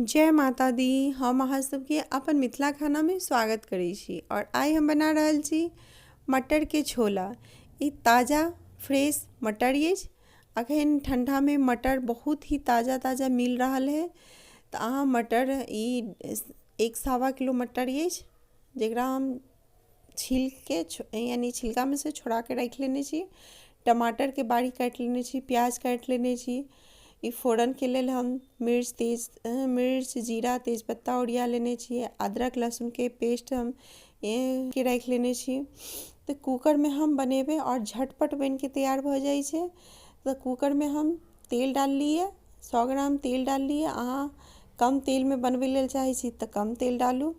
जय माता दी। हम अहाँ सबके अपन मिथिला खानामे स्वागत करै छी और आइ हम बना रहल छी मटर के छोला। ई ताज़ा फ्रेश मटर अछि। अखन ठंडामे मटर बहुत ही ताज़ा ताज़ा मिल रहल है, तऽ अहाँ मटर ई 1.25 किलो मटर अछि जकरा हम छीलके यानी छिलकामे से छोड़ाके राखि लेने छी। टमाटरके बारीक काटि लेने छी, प्याज काटि लेने छी। ई फोरनके लेल हम मिर्च तेज मिर्च जीरा तेजपत्ता ओरिया लेने छी। अदरक लहसुनके पेस्ट हम के राखि लेने छी। तऽ कूकरमे हम बनेबै आओर झटपट बनिके तैयार भऽ जाइ छै। तऽ कूकरमे हम तेल डाललियै, 100 ग्राम तेल डाललियै। अहाँ कम तेलमे बनबै लेल चाहै छी तऽ कम तेल डालू।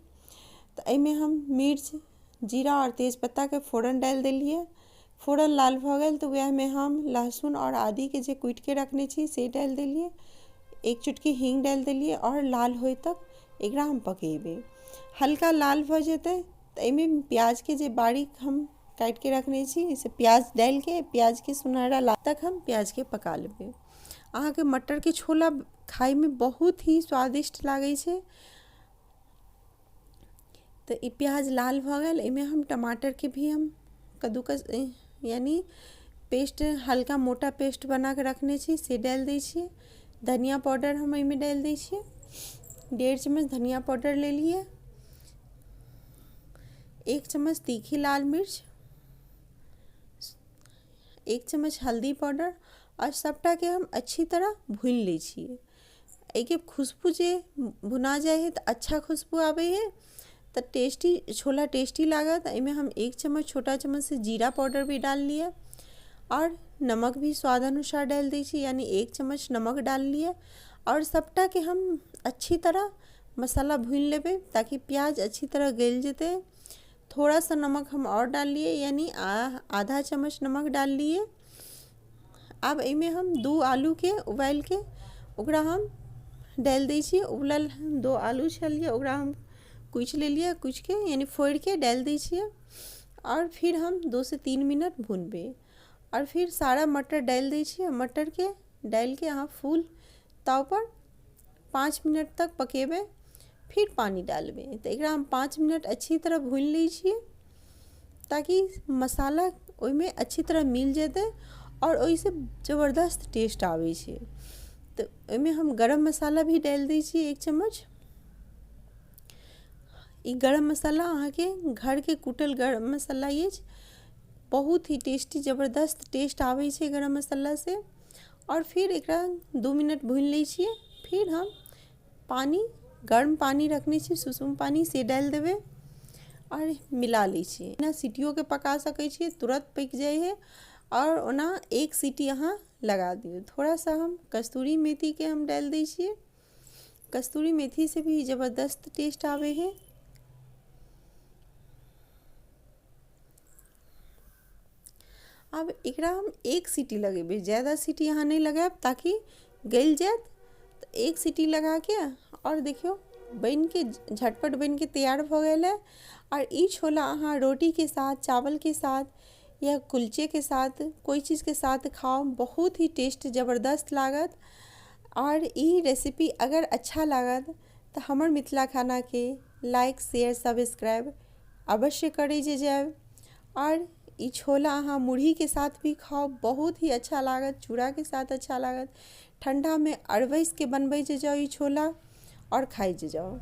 तऽ एहिमे हम मिर्च जीरा आओर तेजपत्ताके फोरन डालि देलियै। फोरन लाल भऽ गेल तऽ वएहमे हम लहसुन आओर आदीके जे कुटिके रखने छी से डालि देलियै। 1 चुटकी हींग डालि देलियै आओर लाल होय तक एकरा हम पकेबै। हल्का लाल भऽ जेतै तऽ एहिमे प्याजके जे बारीक हम काटिके रखने छी से प्याज डालिके प्याजके सुनहरा लाल तक हम प्याजके पका लेबै। अहाँके मटरके छोला खायमे बहुत ही स्वादिष्ट लागै छै। तऽ ई प्याज लाल भऽ गेल, एहिमे हम टमाटरके भी हम कद्दूकस यानी पेस्ट हल्का मोटा पेस्ट बना कऽ रखने छी से डालि दै छियै। धनिया पाउडर हम एहिमे डालि दै छियै। 1.5 चम्मच धनिया पाउडर लेलियै, 1 चम्मच तीखी लाल मिर्च, 1 चम्मच हल्दी पाउडर आओर सभटाके हम अच्छी तरह भूनि लै छियै। एहिके खुशबू जे भुना जाइ हइ तऽ अच्छा खुशबू आबै हइ, तऽ टेस्टी छोला टेस्टी लागत। एहिमे हम 1 चम्मच छोटा चम्मच से जीरा पाउडर भी डाललियै आओर नमक भी स्वाद अनुसार डालि दै छी, यानी 1 चम्मच नमक डाललियै। आओर सभटाके हम अच्छी तरह मसाला भूनि लेबै ताकि प्याज अच्छी तरह गलि जेतै। थोड़ा सा नमक हम आओर डाललियै, यानी आधा चम्मच नमक डाललियै। आब एहिमे हम 2 आलूके उबालिके ओकरा हम डालि दै छियै। उबलल 2 आलू छलियै, ओकरा हम कुचि लेलियै, कुचिके यानी फोड़िके डालि दै छियै। आओर फिर हम 2 से 3 मिनट भुनबै आओर फिर सारा मटर डालि दै छियै। मटरके डालिके अहाँ फुल तावपर 5 मिनट तक पकेबै, फिर पानि डालबै। तऽ एकरा हम 5 मिनट अच्छी तरह भूनि लै छियै ताकि मसाला ओहिमे अच्छी तरह मिल जेतै आओर ओहिसँ जबरदस्त टेस्ट आबै छै। तऽ ओहिमे हम गरम मसाला भी डालि दै छियै 1 चम्मच। ई गरम मसाला अहाँके घरके कुटल गरम मसाला अछि, बहुत ही टेस्टी जबरदस्त टेस्ट आबै छै गरम मसालासँ। आओर फिर एकरा 2 मिनट भूनि लै छियै। फिर हम पानि गर्म पानि रखने छी, सुसुम पानि, से डालि देबै आओर मिला लै छियै। एना सीटियोके पका सकै छियै, तुरन्त पकि जाइ हइ। आओर ओना 1 सीटी अहाँ लगा दियौ। थोड़ा सा हम कस्तूरी मेथीके हम डालि दै छियै। कस्तूरी मेथीसँ भी जबरदस्त टेस्ट आबै हइ। आब एकरा हम 1 सीटी लगेबै, ज्यादा सीटी अहाँ नहि लगायब ताकि गलि जायत। तऽ 1 सीटी लगाके आओर देखियौ बनिके झटपट बनिके तैयार भऽ गेल है। आओर ई छोला अहाँ रोटीके साथ, चावलके साथ या कुलचेके साथ, कोइ चीजके साथ खाउ, बहुत ही टेस्ट जबरदस्त लागत। आओर ई रेसिपी अगर अच्छा लागत तऽ हमर मिथिला खानाके लाइक शेयर सब्सक्राइब अवश्य करै जे जायब। आओर ई छोला अहाँ मुरहीके साथ भी खाउ, बहुत ही अच्छा लागत, चूड़ाके साथ अच्छा लागत। ठण्डामे अरबैसके बनबै जे जाउ ई छोला आओर खाइ जे जाउ।